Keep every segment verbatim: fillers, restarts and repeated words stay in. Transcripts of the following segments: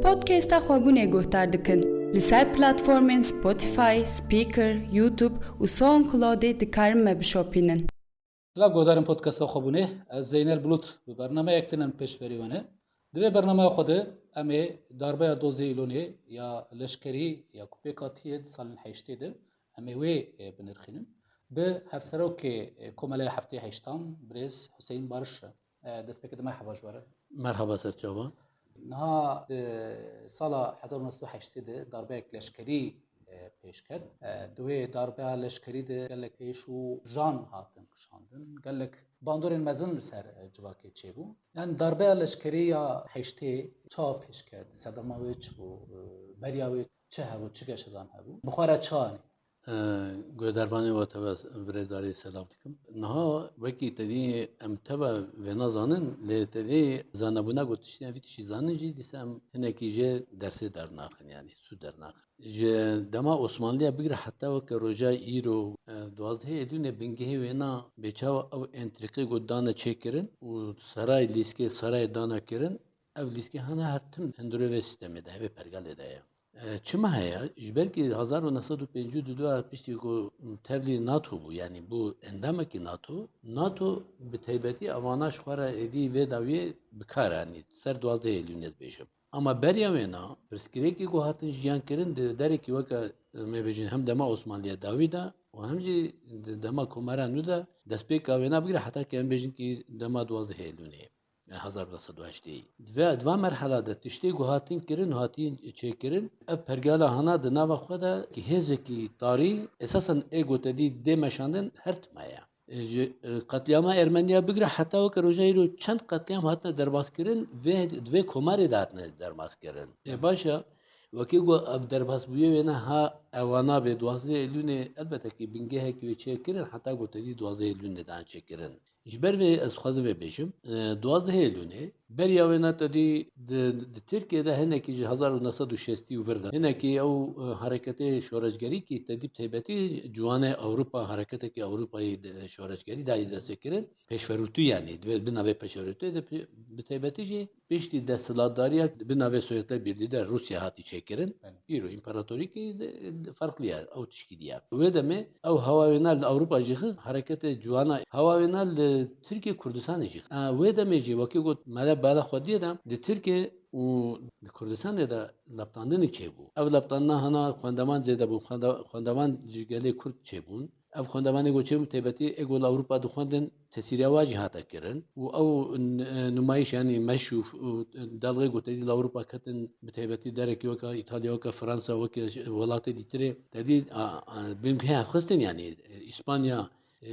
Podcasta Xwebûnê guhdar dikin. Li ser platformên Spotify, Spreaker, YouTube û SoundCloudê dikarin me bişopînin. Silav guhdarên podcasta Xwebûnê, ez Zeynel Bulut bi bernameyek din em pêşberî we ne. Di vê bernameya xwe de em ê darbeya dozdeh Îlonê ya leşkerî ya ku pêk hatiye di salên heştê de em ê wê, e, binirxînin. Bi hevserokê, e, Komeleya Heftê Heştan, birêz Huseyîn Bariş re. E, destpêkê de merheba ji we re. Merhaba serçava. Niha di sala hezar û neh sed û heştê de darbeyek leşkerî, e, pêş ket. E, di wê darbeya leşkerî de gelek êş û jan hatin kişandin. Gelek bandorên mezin li ser, e, civakê çêbû. Yani darbeya leşkerî ya heştê çawa pêş ket? Sedema wê çi bû? E, beriya wê çi hebû? Çi geşedan hebû? Bi xwe re çi anî? E, Guhdarvanê we teve birêzdarî selav dikim. Niha wekî te dî em teve vêna zanin, lê te dî zanebûna ku tiştên vî tiştî zanin jî dîsa em hinekî jê dersê dernaxin, yani sûd dernaxin. Ji dema Osmanliya bigire heta weke roja îro, e, duwazdehê Êlûnê bingehê wêna bê çawa ew entrîqê ku dane çêkirin û saray lîskê saray dane kirin, ev lîskê hene her tim hundirê vê sîstemê de, vê pergalê de ye. E, çima heye? Ji ber kî hezar û neh sed û pêncî û du a piştî ku tevlî NATO bû, yanî bû endamekî NATO, NATO bi taybetî evana ji xwe re êdî vê dawiyê bi kar anî, ser duwazdeh Êlûnê dibêjim. Ama beriya wêna, pirsgirêkî ku hatin jiyan kirin di derekî weke, em ê bêjin, hem dema Osmanliya dawî de û hem jî di dema Komara nû de, destpêka wêna bigire heta ke em bêjin kî dema duwazdeh Êlûnê hezar û neh sed û heştê. Di vê, di va merhala de tiştê ku hatin kirin û hatin çêkirin, ev pergala hana di nava xwe de ki hêzekî tarî, esasen ê ku te dî dê meşandin her tim heye. E, ji, e, qetlîama Ermeniya bigire heta weke roja îro çend qetlîam hatine derbas kirin, vê, di vê komarê de hatine derbas kirin. E, baş e, wekî ku ev derbasbûyê wêne ha ewana bê duwazdeh Êlûnê, elbete ki bingehekî wê çêkirin, heta ku te dî duwazdeh Êlûnê dan çêkirin. Ji ber vê ez dixwazim vê bêjim, e, duwazdehê Êlûnê, beriya wêna te dî di, di Tirkiye de hinekî ji hezar û neh sed û şêstî û vir de, hinekî ew, e, hareketê şoreşgerî kî te dî bi taybetî ciwanê Ewropa, hareketekî Ewropayî de şoreşgerî dayî destê kirin, pêşverûtû yanî, divê bi navê pêşverûtû de pê-, bi taybetî jî piştî desthilatdariya bi navê Sovyetler Birliği de Rûsya hatî çêkirin. Belê. Îro împaratorîkî de, de ferqlî ye, ew tişkî diye. Wê demê ew hewa wêna li Ewropa jî xist, hereketê ciwana hewa wêna li Tirkiye Kurdistanê jî xist. E, wê demê jî wekî got mele bela xwediyê de di Tirkiye û di Kurdistanê de leptandinê çêbû. Ev leptandina hana xwendevan zêde bû, xwende-, xwendevan ji gelê Kurd çêbûn. Ev xwendevanê ku çêbûn taybetî ê ku li Ewropa dixwendin, tesîrê wa jî hate kirin û ew n-, e, nûmayîş, yanî meş û f-, û dalxê ku te dî li Ewropa ketin, bi taybetî derekî weke Îtalya, weke Fransa, weke welatê dîtirê, te dî, a, a, bingehê hev xistin, yanî, e, Îspanya, e,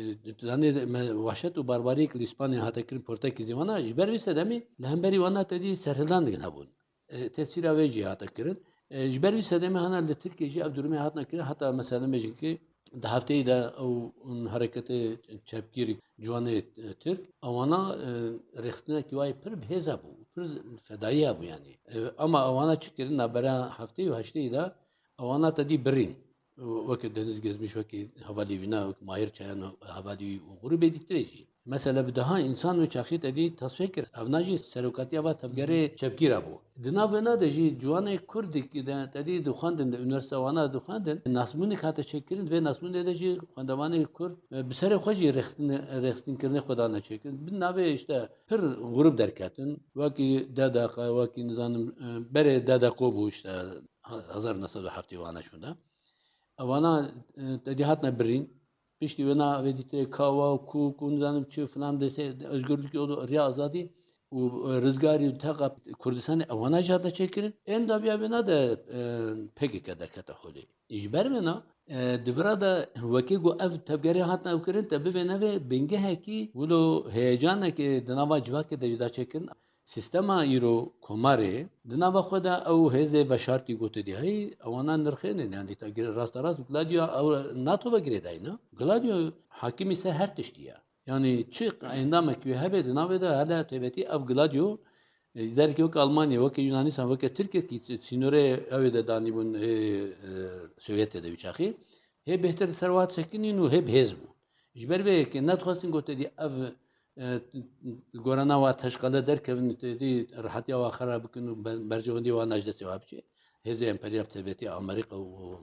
zanê me wehşet û barbariyek li Îspanya hate kirin, Portekîzê wana, ji ber vê sedemê li hemberî wana te dî serhildan digin hebûn. E, tesîra wê jî hate kirin. E, ji ber vî sedemê hana li Tirkiye jî ev durumê hatine kirin, heta mesela bêjin ki di hefteyê de ew, hareketê çepgîr ciwanê, e, Tirk, ewana, e, rêxistinekî wayê pir bi hêz hebû, pir fedayî hebû yanî. E, ama ewana çi kirin, navbera heftê û heştê de ewana te dî birîn. Weke Deniz Gezmiş, weke hevalî wîna, weke Mahir Çayan, hevalî wî û grûbê dîtirê jî. Mesela bi deha însan wê çaxê te dî tasfiye kir. Evna jî serokatiya va tevgerê çepgîra bû. Di nav wêna de jî ciwanê Kurdî ki de te dî dixwendin, di unîversîteya wana dixwendin, nasbûnek hate çêkirin, di vê nasbûnê de jî xwendevanê Kurd, e, bi serê xwe jî rêxistin-, rêxistinkirinê xwe dane çêkirin. Bi navê işte pir grûb derketin, wekî D D K, wekî nizanim, e, berê D D K bû işte, hezar neh sed û heftê wana şûnde. Ewana, e, te dî hatine birîn. Piştî wêna vê dîtirê kawa, kû, kû nizanim çi filan destê özgürlükê û riya azadî û, e, rizgarî û teqa Kurdistanê ewana jî hatine çêkirin. Ên dawiya wêna de, e, P K K derkete holê. Ji ber wêna, e, di vira de wekî ku ev tevgerê hatine ew kirin, te bivêne vê bingehekî wilo heyecanekê di nava civakê de jî da çêkirin. Sîstema îro komarê di nava xwe de ew hêzê veşartî gotê dî heyî, ewana nirxênê, yanî te gire-, rasta rast Gladio ew NATO ve girêdayî ne. Gladio hakimî ser her tiştî ye. Yanî çi endamekî wê hebe di navê de hele taybetî ev Gladio, e, derekî weke Almanya, weke Yunanistan, weke Tirkiye kî sînorê ew ê de danîbûn, ê, e, Sovyetê de wî çaxî. Hê bêhtir li ser wa çekinîn û hê bi hêz bû. Ji ber vê yekê nedixwestin gotê dî ev E, gorana wa teşqele derkevin, têdî rehetiya wa xera bikin û ber-, berjewendî wa najdestê wa biçe. Hêzê emperyal tevbetî Amerîka û,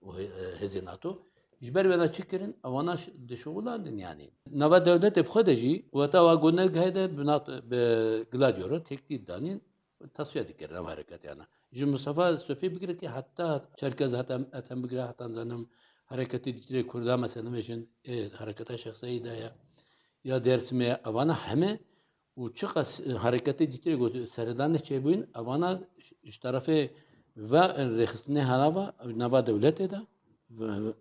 û hê-, e, hêzê nato. Ji ber wêna çi kirin? Ewana ş-, dişuxulandin yanî. Nava dewletê bi xwe de jî quweta wa got ne gihê de bi nato, bi Gladio re têkdî danîn. Tasfiye dikirin ev hereketiyana. Ji Mustafa Sopî bigire ki heta Çerkez, heta Ethem bigire, heta zanim hereketê dîtirê Kurda, mesela, vêjin, ê, hereketa Şexseyî de ya, ya Dêrsimê, evana heme û çiqas, e, hereketê dîtirê got serhildanê çêbûyîn, evana ji, ji terefê ve, e, rêxistinê helava nava dewletê de, ve,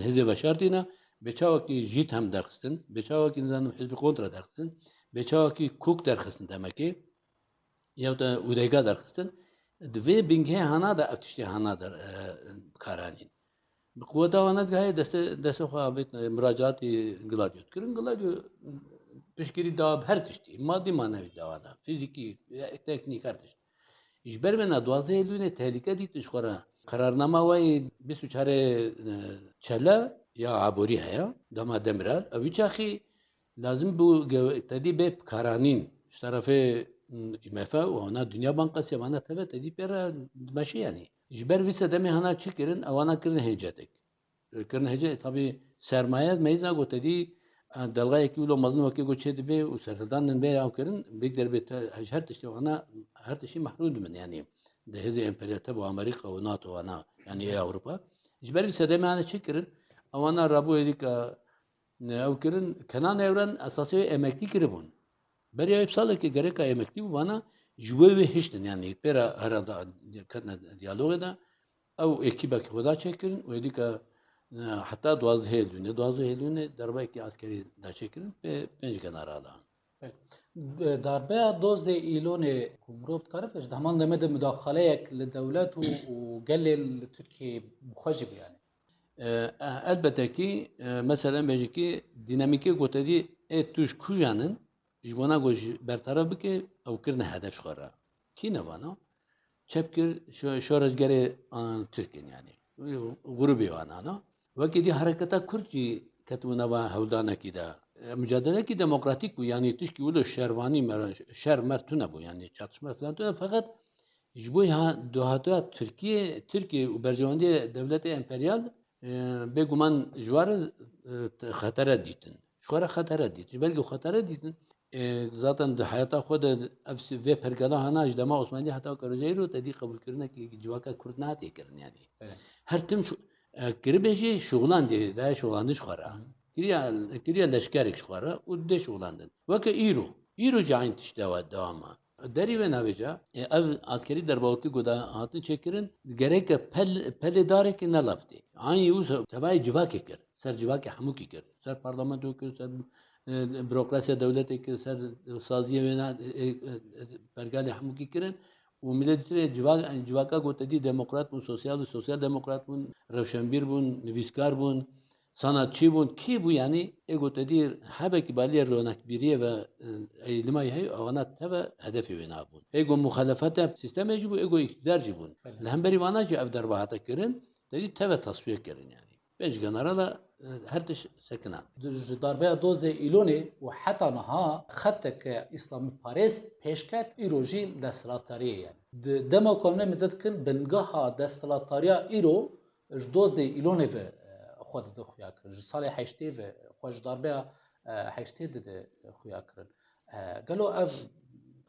hêzê veşartî ne, bê çawekî jît hem derxistin, bê çawekî, nizanim, hizbi kontra derxistin, bê çawekî kûk derxistin demekê, ya da ûdega derxistin, di vê bingehê hana de ev tiştê hana der, e, karanîn. Bi quweta wana digehê destê, destê xwe avêt, e, muracaatî Gladio dikirin. Gladio piştgirî da bi her tiştî, madî manevî da wana, fîzîkî, e, teknîk, her tişt. Ji ber vêna duwazdehê Lûnê tehlîke dîtin ji xwe re. Qerarnama wê bîst û çarê, e, Çele ya aborî heye, dema Demirel. Ev wî çaxî lazim bû ge-, tedî bê karanîn ji terefê, m, I M F û wana Dünya Bankası, wana teve tedî pê re dimeşe yanî. Ji ber vî sedemê hana çi kirin? Ewana kirin hêcetek. Kirin hêce, tabî sermaye meyza got tedî, e, delgayekî wilo mezin wekî got çê dibe û serhildan din bê ew kirin, bêk derbê te, ji her tiştê wana, her tiştî mehrûm dibin yanî. Di hêzê emperyalî tev û Amerîka û nato wana, yanî ê Ewropa. Ji ber vî sedemê hane çi kirin? Ewana rabû êdîka Ne ew kirin, Kenan Evren esasê wê emeklî kiribûn. Beriya wê bi salekê gereka emeklî bû, vana ji bo wê hiştin, yanî pê re herhalde ketine diyalogê de, ew ekîbekî xwe da çêkirin û êdîka, e, heta duwazdehê Lûnê, duwazdehê Lûnê derbeyekî askerî da çêkirin, pê pênc generalan. Belê. Darbeya dozdê Îlonê ku mirov dikare bê, ji heman demê de mudaxaleyek li dewlet û, û gelê li Tirkiyeyê bi xwe jî bû yanî. E, e, elbette ki, e, mesela bêjikî dînamîkê ku te dî ê tu ji kujan in, ji bona ku ji bertaraf bike, ew kirine hedef ji xwe re. Kî ne vana? Çep kir, şo-, şoreşgerê, a, Tirk in yanî. Grûbê wan ana. Wekî dî hereketa Kurd jî ketibû nava hewldanekî de. E, mucadelekî demokratîk bû, yanî tişkî wilo şervanî mer-, şer mer tune bû, yanî çatışma filan tune, feqet ji bo ha-, dohatiya Tirkiye, Tirkiye û berjewendiyê dewletê emperyal, e, bêguman ji wan re, e, xetere dîtin. Ji xwe re xetere dît. Ji ber ku xetere dîtin, e, zaten di heyata xwe de ev si-, vê pergala hana ji dema Osmanlî heta karojayî ro te dî qebûlkirinekî civaka Kurd nehatiye kirin yanî. Evet. Her tim şu, e, kiribê jî şuxlandê, daye şuxlandin ji xwe re. Hı. Kiriya, kiriya leşkerek ji xwe re û dê şuxlandin. Weke îro. Îro jî eyn tişt dewa-, dewam e. Derî wê navêca, e, ev askerî derbawkî ku da hatin çêkirin, gereke pel-, pelê darekê ne lafitê. Aynî wisa tevayê civakê kir. Ser civakê hemûkî kir. Ser parlamento kir, ser, e, burokrasiya dewletê kir, ser saziyê wêna, e, e, e, pergalê hemûkî kirin. Û millet dîtirê civa-, civaka ku te dî demokrat bûn, sosyal, sosyal demokrat bûn, rewşenbîr bûn, nivîskar bûn, sanatçî bûn, kî bû yanî ê ku te dî hebekî baliyê ronakbîriyê ve, e, eylîma heye, ewana teve hedefê wê nabûn. Ê ku muxalefeta sîstemê jî bû, ê ku îktidar jî bûn. Belê. Li hemberî vana jî ev derba hate kirin, te dî teve tasfiye kirin yanî. Pênc generala, e, her tişt sekina. Di, ji darbeya dozdê Îlonê û heta niha xeteke îslamîparêst pêşket, îro jî desthilatdariyê ye. Di dema ku em lê meze dikin, bingeha desthilatdariya îro ji dozdê Îlonê ve, e, xwe dide xuya kirin. Ji salê heştê ve xwe ji darbeya, e, heştê dide xuya kirin. E, gelo ev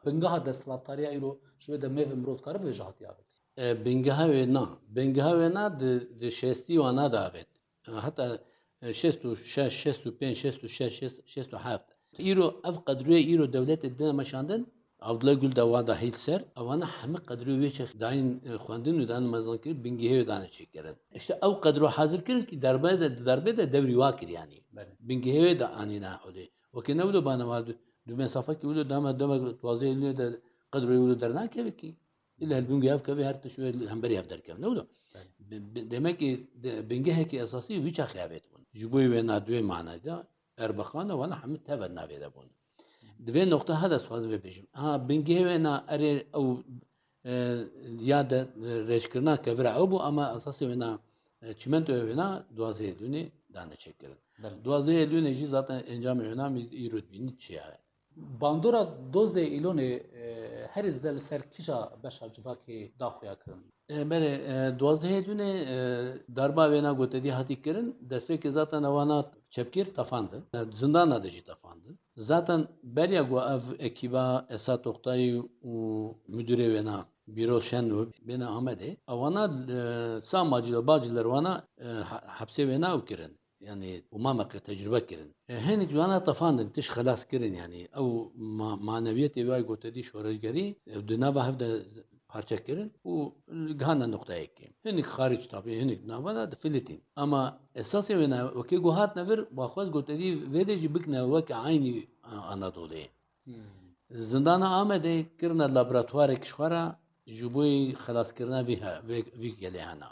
bingeha desthilatdariya îro ji wê demê ve mirov dikare bibêje hatiye avêtin? E, bingeha wê na. Bingeha wê na di, di şêstî wana de avêt. E, heta, e, şêst û şeş, şêst û pênc, şêst û şeş, şêst, şêst û heft. Îro ev qedroyê îro dewletê dine meşandin, Abdullah Gül de wan da hîl ser, ewana hemî qedroyê wê çax dayîn, e, xwendin û dan mezinkirin, bingehê wê dane çêkirin. Îşte ew qedro hazir kirin ki darbe de, darbe de dewrî wa kir yanî. Belê. Bingehê wê de anîne holê. Wekî ne wilo bana wa du, du mesafekî wilo dama, dama duwazdeh Eylûlê de qedroyê wilo dernakeve ki. Îlla li bingehê ev keve her tişt wê li hemberî ev derkeve. Ne wilo? Belê. Bi, bi, demek ki de, bingehekî esasî wî çaxê avêt bûn. Ji bo wê na duê manayê de Erbakan û wana hemû teve navê de bûn. Di vê noqta ha dest dixwazim vê bêjim. Ha, bingehê wê na erê ew, e, ya de, e, rêjkirina kevira ew bû, ama esasê wê na, e, çimentoyê wê na duwazdehê Eylûlê dane çêkirin. Belê. Duwazdehê Eylûlê jî zaten encamê wê na mî-, îro dibînî çi ye. Bandora dozdeh Îlonê, e, herî zêde li ser kîja beşa civakê da xuya kirin? E, belê, e, duwazdehê Îlonê, e, darba wêna gotedî hatî kirin. Destpêkê zaten ewana çepkir tefandin. E, zindana de jî tefandin. Zaten beriya ku ev ekîba Esat Oktayî û müdürê wêna Bîro Şenur bêne Amedê. Ewana, e, sa macî de bacî lerwana, e, ha-, hepsê wêna ew kirin. Yani, û mameqe tecrube kirin. E, hinek ji wana tefandin, tişt xelas kirin, yani, ew ma-, manewiyetê wê gotedî şoreşgerî, e, di nava hev de parçe kirin û gihane noqteyekê. Hinek xarîc tabî, hinek nava de difilitîn. Ama esasê wê ne, wekê ku hatine vir, wa xwest gotedî vê de jî bikine weke eynî, e, Anadolê. Hmm. Zindana Amedê kirine laboratuwarek ji xwe re, ji bo xelaskirina vî he-, vê, vî gelê hena.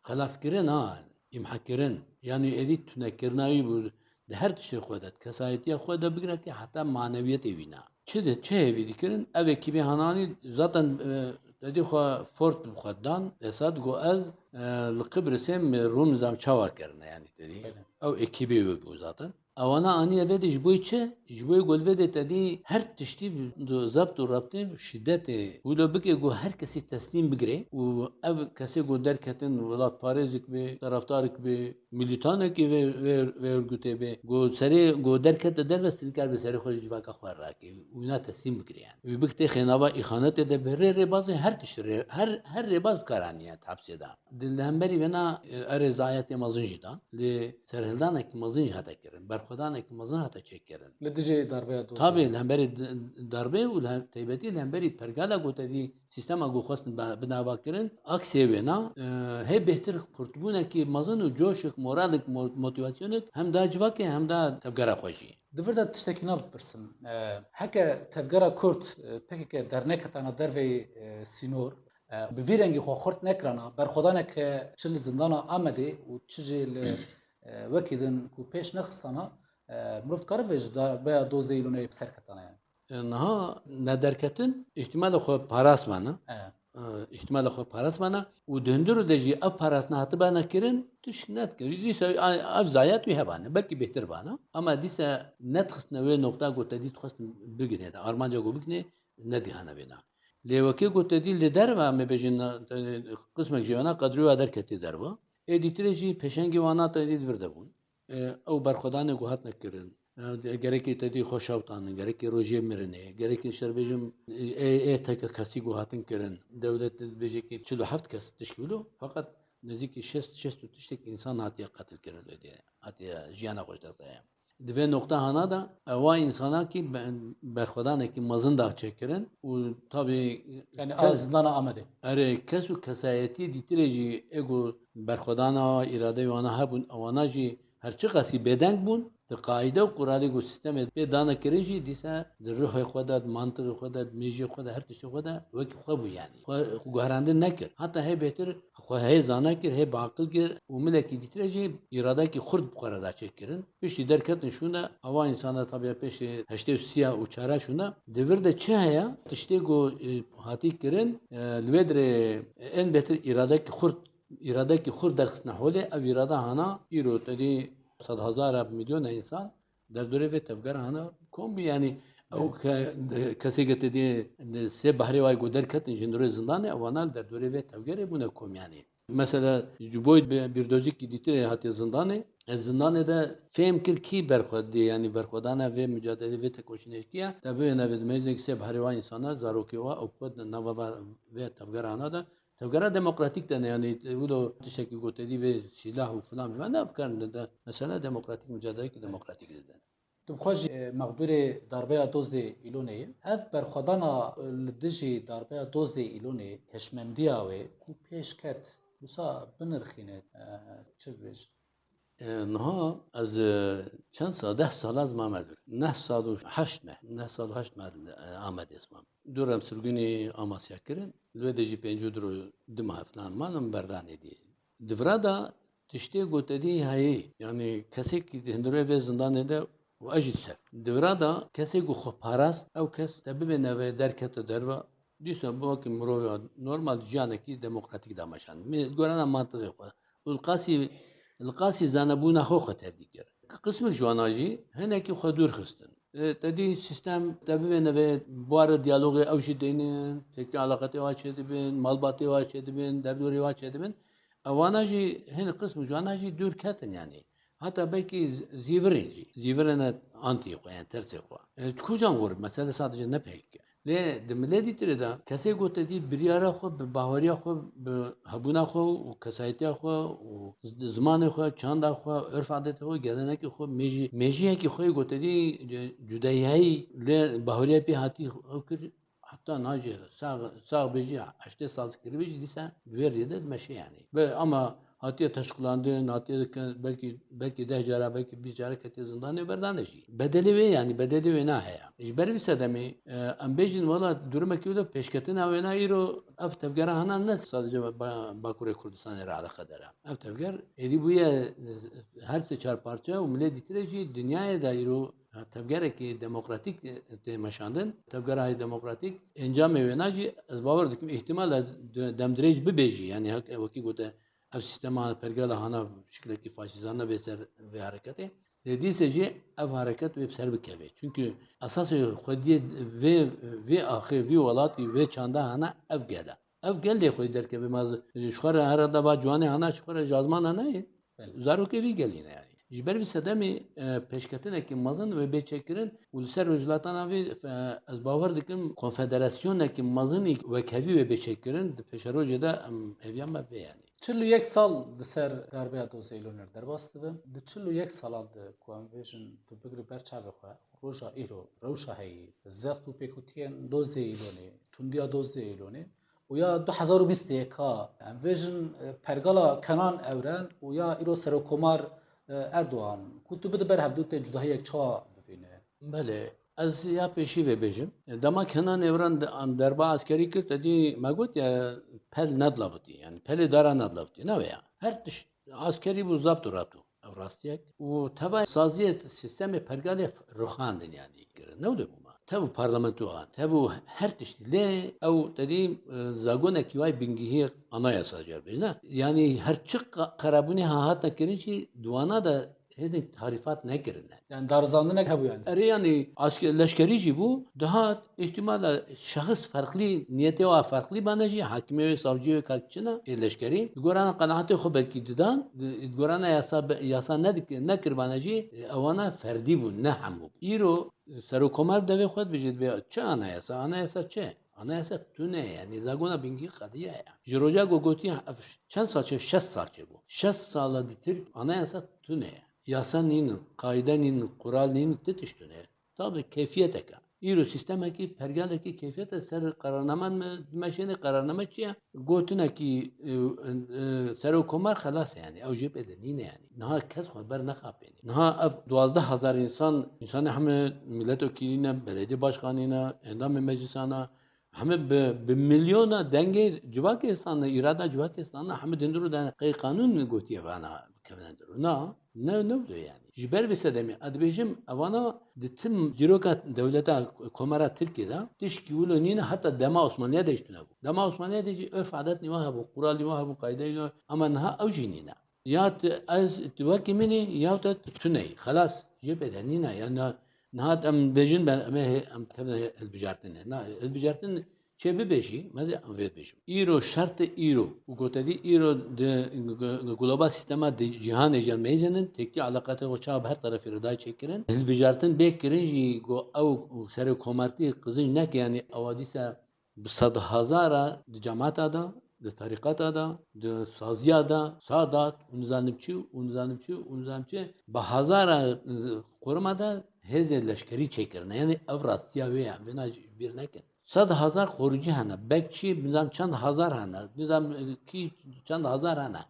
Xelaskirin ha, îmhekirin. Yanî êdî tunekirina wî bû di her tiştê xwe de, di kesayetiya xwe de bigire ki heta manewiyetê wî ne. Çi de, çi hêvî dikirin? Ev ekîbê hananî zaten, e, te dî xwe fort bi xwe dan, Esad got ez, e, li Qibrisê min rû nizam çawa kirine, yanî te dî. Belê. Ew ekîbê wê bû zaten. Ewana aniye vê de ji bo çi? Ji bo ku li vê de te dî her tiştî bi, du, zebt û reptê, şîdetê wilo bike ku her kesî teslîm bigire û ev kesê ku derketin welatparêzik bê, terefdarik bê, milîtanekî vê, vê, vê örgütê bê, ku serê, ku derkete derve stînkar bi serê xwe ji civaka xwe rakê û wîna teslîm bigire yani. Wî bikitê xênava îxanetê de bi rê rêbazê her tişt rê, her, her rêbaz bi kar aniye hepsê de. Di, li hemberî vêna, e, erê zayetê mezin jî dan. Lê serhildanekî mezin jî hate kirin. Berxwedanekî mezin hate çêkirin. Li dijî darbeya dozdeh. Tabii, li hemberî d-, darbê û li hem-, taybetî li hemberî pergala ku te dî sîstema ku xwestin be-, binava kirin, aksê wêna, e, hê bêhtir xurtbûnekî mezin û coşik, moralik, mo-, motivasyonik hem da civakê hem da tevgera xwe jî. Di vir de tiştekî nabipirsim. E, heke tevgera Kurd, e, P K K derneketana derveyî, e, sînor, e, bi vî rengî xwe xurt nekirana, berxwedaneke çi li zindana Amedê û çi jî li, e, wekî din ku pêş nexistana, e, mirov dikare vê ji darbeya dozdeh Îlonê bi ser ketane yani. E, niha nederketin îhtimala xwe parastmana. E. E, îhtimala xwe parastmana û di hundirû de jî ev parastina hatibana kirin, tişt nedikir. Dîsa a-, ev zayat wî hebane, belkî bêhtir bana. Ama dîsa nedixistine wê noqta ku te dî dixwestin bigine de, armanca ku bigine, nedihane vêna. Lê wekê ku te dî li derve, me bêjin, qismek jî wana qedrê wa derketî derve. Ê dîtirê jî pêşengî wana te dî di vir de bûn. E, ew berxwedanê ku hatine kirin. E, de-, gerekê te dî xwe şewtanin, gerekê rojê mirinê, gerekê şer bêjim, e, ê, ê teke kesî ku hatin kirin. Dewlet dibêje ki çil û heft kes tişkî wilo, feqet nêzîkî şêst, şêst û tiştek însan hatiye qetil kirin li dê. Hatiye jiyana xwe ji dest daye. Di vê noqta hana de, ewa însana ki be-, berxwedanekî mezin da çêkirin û tabî Yani kes a zindana Amedê. Erê, kes û kesayetî dîtirê jî ê ku berxwedana îradeyê wana hebûn, ewana jî her çiqasî bêdeng bûn, di qaîde û quralê ku sîstemê pê dane kirin jî dîsa di ruhê xwe de, di mantiqê xwe de, di mêjiyê xwe de, her tiştê xwe de wekî xwe bû yanî. Xwe, xwe guherandin nekir. Heta hê bêtir xwe hê zana kir, hê bi aqil kir û milekî dîtirê jî îradekî xurt bi xwe re da çêkirin. Piştî derketin şûne, ewa însana tabiya pêşî heştê û sîya û çara şûne. Di vir de çi heye? Tiştê ku, e, hatî kirin, e, li wê dirê, e, ên bêtir îradekî xurt, îradekî xurt derxistine holê, ev îrada hana îro te dî sed hezara, milyona însan derdorê vê tevgera hana kom bû. Yanî ew Evet. ke-, de-, kesê ke te dî, de sê behrê wayê ku derketin ji hundirê zindanê, ewana li derdorê vê tevgerê bûne kom yanî. Mesela ji bo bi-, bîrdozîkî dîtirê hatiye zindanê. Ez zindanê de fêm kir kî berxwe dê, yanî berxwedana vê mucadelê, vê tekoşînekî ye. Te bibêne vê dimeyzê sê behrê wa însana, zarokê wa, ew xwe di nava va-, vê tevgera hana de. Tevgera demokratîk de ne, yanî wilo tiştekî gotedî vê sîlah û filan bî, ne bikarin de, de. Mesela demokratîk, mucadelekî demokratîk de. Tu bi xwe jî, e, mexdûrê darbeya dozdê Îlonê ye. Ev berxwedana, e, li dijî darbeya dozdê Îlonê, hişmendiya wê ku pêş ket, wisa binirxîne, e, çi bibêjim? E, niha ez, e, çend sal, deh sal ez mame vir. Neh sal û heşt me, neh sal û heşt me, e, Amedê ez mam. Dû re em sirgûnî Amasya kirin. Li wê de jî pêncî û du ro-, du meh filan manim berdanê dî. Di vira de tiştê ku te dî heyî, yanî kesekî di hundirê vê zindanê de û ez jî diser. Di vira de kesê ku xwe parast, ew kes te bibêne vê derkete derve, dîsa bi wekî mirovê normal jiyanekî demokratîk dameşand. Min di gorana mantiqê xwe û li qasî, li qasî zanebûna xwe xwe tevlî kir. Qismek ji wana jî hinekî xwe dûr xistin. E, te dî sîstem te bivêne vê buarê diyalogê, ew jî deynin, têkilî eleqetê wa çêdibin, malbatê wa çêdibin, derdorê wa çêdibin. Ewana jî hin qism û jana jî dûr ketin yanî. Heta belkî z-, zîvirên jî. Zîvirên antiyê xwe, yani tersê xwe. E, tu kucan gor, mesele sadece ne P K K. Lê di milê dîtirê de kesê gote dî biryara xwe, bi baweriya xwe, bi hebûna xwe û kesayetiya xwe û z-, zimanê xwe, çanda xwe, örf adetê xwe, gelenekê xwe, mêjî-, mêjiyekî xwe gote dî cudayî lê baweriya pê hatî ew kir, heta niha jî sax, sax be jî, heştê sal kiribî jî dîsa di wê rêyê de dimeşe yanî. Be, ama hatiye teşqilandin, hatiye ke-, belkî, belkî deh cara, belkî bîst cara ketiye zindanê, berdane jî. Bedelê wê, yanî bedelê wê na heye. Ji ber vî sedemê, e, em bêjin, wela durumekî wilo pêşketina wê na îro ev tevgera hana ne sadece ba-, ba-, Bakurê Kurdistanê re eleqedar e. Ev tevger êdî bûye, e, her sê çar parçe û milê dîtirê jî dinyayê de îro tevgereke demokratîk, e, tê meşandin. Tevgera hê demokratîk, encamê wêna jî ez bawer dikim, îhtimal e de-, demdirêj bibe jî. Yanî hek-, wekî gote, ev sîstema pergala hana şiklekî faşîzane bê ser vê hereketê. Lê dîse jî ev hereket wê bi ser bikeve. Çunkî esasê xwediyê vê, vê axê, vî welatî, vê çanda hana ev gel e. Ev gel lê xwedî derkeve. Ma ji xwe re herhalde va ciwanê hana ji xwe re jazmana nayê. Belê. Zarokê vî gelî ne yanî. Ji ber vî sedemê, e, pêşketinekî mezin wê bê çêkirin û li ser Rojhilata Navî, e, ez bawer dikim konfederasyonekî mezinî wekhevî wê bê çêkirin, di pêşerojê de em hêviya me vê yanî. Çil û yek sal di ser darbeya Dozê Îlonê re derbas dibe. Di çil û yek salan de ku em bêjin tu bigirî ber çavê xwe, roja îro, rewşa heyî, zext û pêkûtiyên Dozê Îlonê, tundiya Dozê Îlonê, û ya du hezar û bîst û yek a, em bêjin, e, pergala Kenan Evren û ya îro Serokkomar, e, Erdogan, ku tu bide ber hevdû tê cudahiyek çawa bibîne? Belê, ez ya pêşî vê bêjim. Dema Kenan Evren de-, an derba askerî kir, te dî me got ya pel nedlavitî, yani pelê dara nedlavitî. Ne wê ya. Her tişt askerî bû zapt û rapt û ev rastiyek. Û teva saziyê sîstemê pergalê f-, ruxandin yani. Ne wê bûma. Tev parlamento an, tev û her tiştî. Lê ew te dî, e, zagonekî way bingihî anayasa cer bêjne. Yani her çi qa-, qerabûnê ha hatine kirin jî di wana de hêdî tarîfat nekirine. Yani darizandinek hebû yani. Erê yani asker, leşkerî jî bû, dihat, îhtimala şexis ferqlî, niyetê wa ferqlî bane jî, hakimê wê, savciyê wê, ka çi ne, ê leşkerî, di gorana qenaetê xwe belkî didan, di, di gorana yasa be-, yasa nedik-, nekirbane jî, e, ewana ferdî bûn, ne hemû bûn. Îro, e, Serokkomar devê xwe dibêje, dibê çi anayasa, anayasa çi? Anayasa tune ye, yani zagona bingî qediya ye. Ji roja ku gotiye ev çend sal çê, şeş sal çê bû. Şeş sala di Tirk anayasa tune ye. Yasa nînin, qaîde nînin, qural nînin, ti tişt tune ye. Tabi keyfiyeteke. Îro sîstemekî, pergalekî keyfiyete ser qerarname me, dimeşêne qerarname çi ye? Gotinekî, e, e, Serokkomar xelas e yani. Ew jê pê de nîne yani. Niha kes xwe ber nexapêne. Niha ev duwazdeh hezar însan, însanê hemî milletvekîlî ne, belediye başkanî ne, endamê meclisa ne, hemî bi, bi milyona dengê civakê stane, îrada civakê stane, hemî dindir û dene qey qanûn gotiye vana bikevine dir. Na, ne, ne wilo yani. Ji ber vê sedemê, ez dibêjim, evana di tim dîroka dewleta Komara Tirkiyê de, tişkî wilo nîne, heta dema Osmaniye de jî tune bû. Dema Osmaniye de jî örf adet nî wa hebû, qural nî wa hebû, qayde nî wa, ama niha ew jî nîne. Ya tu, ez, tu wekî min î, ya te tu tune yî. Xelas, jê pê de nîne. Ya na, niha em bêjin, ben, em ê hê, em kevin hê hilbijartinê. Na, hilbijartin çê bibe jî, meze em vê dibêjim. Îro, şertê îro, û gotedî îro di g-, g-, global sîstema di cîhanê jî em meyzênin, têkî eleqatê xwe çawa bi her terefê re dayê çêkirin. Hilbijartin bê kirin jî, go ew serê komartî qizinc neke, yanî ewa dîsa bi sedhezara di cemaeta de, di terîqeta de, di saziya de, Sadat û nizanim çi û nizanim çi û nizanim çi, bi hezara, e, koruma de hêzên leşkerî çêkirine. Yanî ev rastiya wê ye, em vêna ji bîr nekin. Sed hezar xoricî hene, bekçî nizam çend hezar hene, nizam, e, kî çend hezar hene.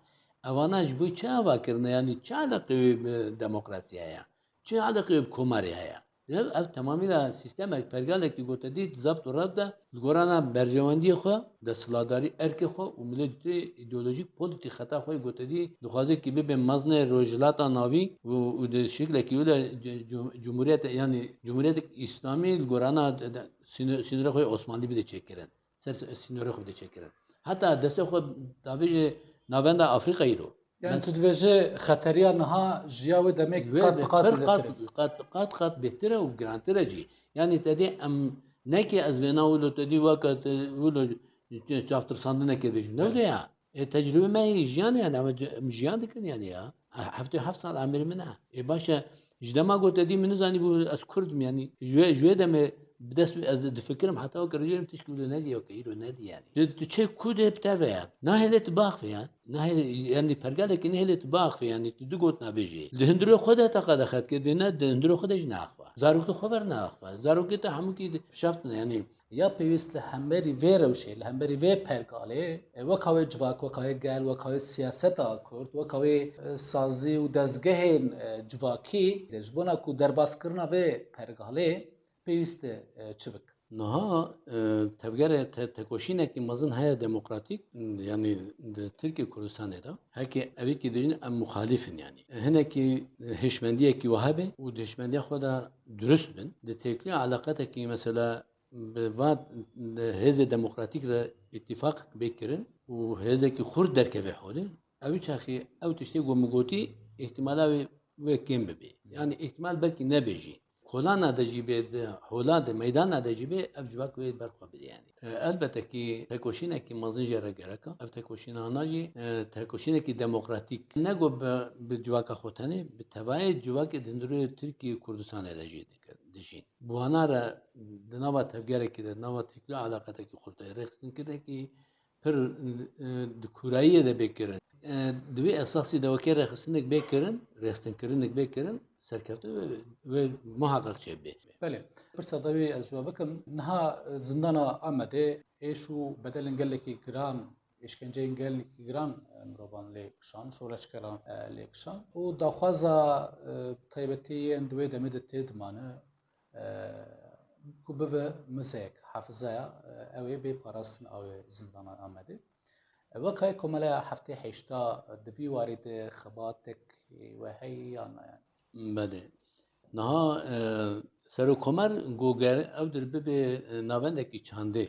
Evana ji bo çi ava kirine? Yanî çi eleqê wê bi demokrasiyê heye? Çi eleqê wê bi komarê heye? Ev, ev temamî de sîstemek, pergalekî gotedî di zebt û rev de li gorana berjewendiyê xwe, desthilatdarî, erkê xwe û milê dîtirê îdeolojîk, polîtîk xeta xwe yê gotedî dixwaze kî bibe mezinê Rojhilata Navî û, û di şiklekî wile c-, c-, cumhuriyet, yanî cumhuriyetek îslamî li gorana de, de, sîno-, sînorê xwe yê Osmanlî bide çêkirin. Ser sînorê xwe bide çêkirin. Heta destê xwe davêje navenda Afrîkayê îro. Yani tu dibêjî xeteriya niha ji ya wê demê qat bi qat zêdetir e. Qat bi qat, qat bêhtir e û girantir e jî. Yani te dî em neke ez vêna wilo te dî weke wilo çavtirsandineke bêjim. Ne wilo ya. E, tecrübe me heye, jiyan yani, em, em jiyan dikin yani ya. E, heftê heft sal emir min e. E, baş e, ji dema got te dî min nizanî bû ez Kurd im yani. Ji wê, ji wê demê bi dest ez difikirim heta weke rojê tişkî wilo nedî, weke îro nedî yani. Tu, tu çê ku dê bi te ve ya. Nahêlê tu baxve ya. Nahêlê, yani pergalekî nehêlê tu baxve yani. Tu du got nabêjî. Di hundirê xwe de te qedexe dike, dê ne, di hundirê xwe de jî neaxve. Zarokê xwe ver neaxve. Zarokê te hemûkî şaftin yani. Ya pêwîst li hemberî vê rewşê, li hemberî vê pergalê, e, weka wê civak, weka wê gel, weka wê siyaseta Kurd, weka wê, e, sazî û dezgehên, e, civakî de ji bona ku derbaskirina vê pergalê pêwîst e, e, çi bik? Niha, e, tevgere te-, tekoşînekî mezin heye demokratîk, yani di Tirkiye Kurdistanê de. Heke evî kî dijin em muxalîf in yani. E, hinekî, e, hişmendiyekî wiha be û di hişmendiya xwe de durust bin. Di têkiliya eleqetekî mesela bi va hêzê demokratîk re îtîfaq bê kirin û hêzekî xurt derkeve holê, ew çaxî ew tiştê ku min gotî, îhtimala wê, wê kêm bibê. Yani îhtimal belkî nebe jî. Kolana de jî bê, di hola de, meydana de jî bê, ev civak wê ber xwe bidê yani. E, elbette kî tekoşînekî mezin jê re gerek e. Ev tekoşînana jî, e, tekoşînekî demokratîk. Ne ku bi, bi civaka xwe tenê, bi tevayê civakê di hundirê Tirkiye û Kurdistanê de jî dike-, dijîn. Bi wana re di nava tevgerekî de, di nava têkiliya eleqetekî xurt de rêxistinkirinekî pir, e, di kûrayiyê de bê kirin. E, di wê esasî de wekî rêxistinek bê kirin, rêxistinkirinek bê kirin, serkeftin wê, wê muheqeq çêbê. Belê. Pirsa dawî ez ji we bikim. Niha, e, zindana Amedê êş û bedelên gelekî giran, êşkenceyên gelekî giran, e, mirovan lê kişan, şoreşgeran, e, lê kişan. Û daxwaza, e, taybetî yên di wê demê de tê dimane, e, ku bibe muzeyek, hafizeya, e, ew ê bê parastin a wê zindana Amedê. E, wek hay komeleya heftê heşta di vî warî de xebatek we heye yan na yani? Belê. Niha, e, Serokkomer goger ew dir bibe, e, navendekî çandê.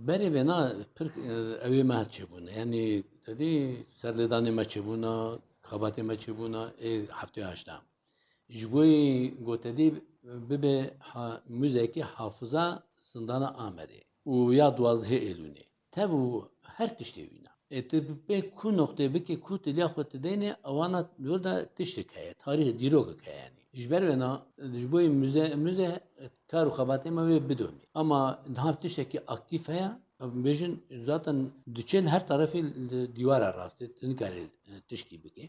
Berê vêna pir, e, ew ê me çêbûne. Yani, te dî serlêdanê me çêbûna, xebatê me çêbûna, ê heftê heşta. Ji bo yî gotedî bibe ha-, muzeyekî hafiza zindana Amedê û ya duwazdehê Êlûnê. Tev û her tiştê wîna. Ê, tu bi pê ku noqtê bikê, ku tiliya xwe tu deynê, ewana li wir de tiştek heye, tarîh, dîrokek heye yanî. Ji ber wêna, ji bo yî muze, muze kar û xebatê me wê bidomî. Ama niha tiştekî aktîf heye, em bêjin zaten diçe li her terefê li dîwara rastê, tu nikarî, e, tişkî bikê.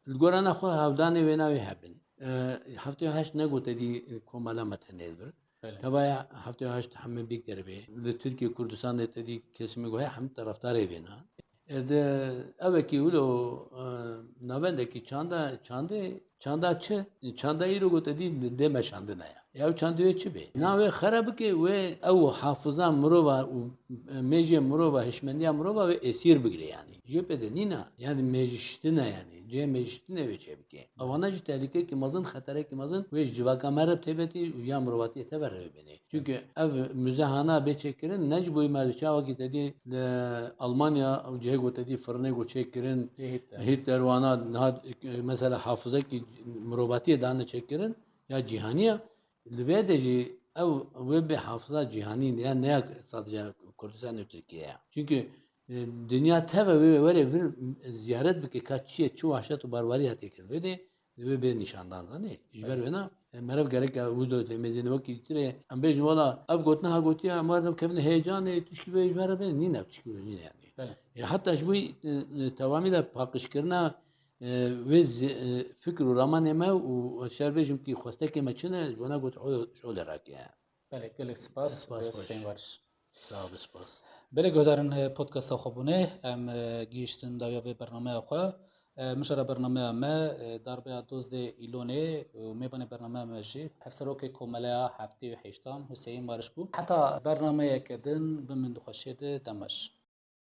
Li gorana xwe hevdanê wê navê hebin. E, heftê heşt negote dî komela me tenê li vir. Belê. Tevaya heftê heşt heme bêk deribê. Li Tirkiye Kurdistanê te dî kesimê goya hemî terefdarê vêna. E, de evekî wilo, e, navendekî çanda, çandê, çanda çi? Çanda îro gote dî dê meşandine ya. Ya ew çandê wê çi bê? Na wê xera bike, wê ew hafiza mirova û, e, mêjê mirova, hişmendiya mirova wê esîr bigire yanî. Jê pê de nîna, yanî mêjiştine yanî. Cihê mêjiştinê wê çêbike. Ewana jî tehlikeyekî mezin, xeterekî mezin wê ji civaka me re bi taybetî û ya mirovatiyê tev re bibîne. Çunke ev muzehana bê çêkirin, ne ji bo me li çawa ki te dî li Almanya ew cihê ku te dî firinê ku çêkirin, Hitler. Hitler wana niha, e, mesela hafizekî mirovatiyê dane çêkirin ya cîhanî ya. Li vê de jî ew wê bê hafiza cîhanî ya, ne ya sadece Kurdistan û Tirkiye ya. Çunke, e, dinya teve wê were vir ziyaret bike ka çi ye, çi wahşet û barbarî hatiye kirin. Vê de wê bê nîşandan zanî. Ji ber wêna, e, meriv gerek ya wilo demezîne wekî tirê. Em bêjin wela ev gotina ha gotiye, em werin kevin heyecanê, tişkî wê ji me re bê, nîne, tişkî wê nîne yanî. Belê. E, heta ji wî, e, e, tewamî de paqijkirina, e, wê zi-, e, fikr û ramanê me û şer bêjim kî xwestekê me çi ne, ji bona got şolê rake. Belê, gelek spas. Spas, Hüseyin Barış. Sağ ol, spas. Belê guhdarên, e, podcasta xwe bûne, em, e, gihiştin dawiya vê bernameya xwe. E, mijara bernameya me, e, darbeya dozdeh Îlonê û mêvanê bernameya me jî Hevserokê Komeleya heftê û heştan Hüseyin Barış bû. Heta bernameyeke din, bimin di xweşiyê de, dema baş.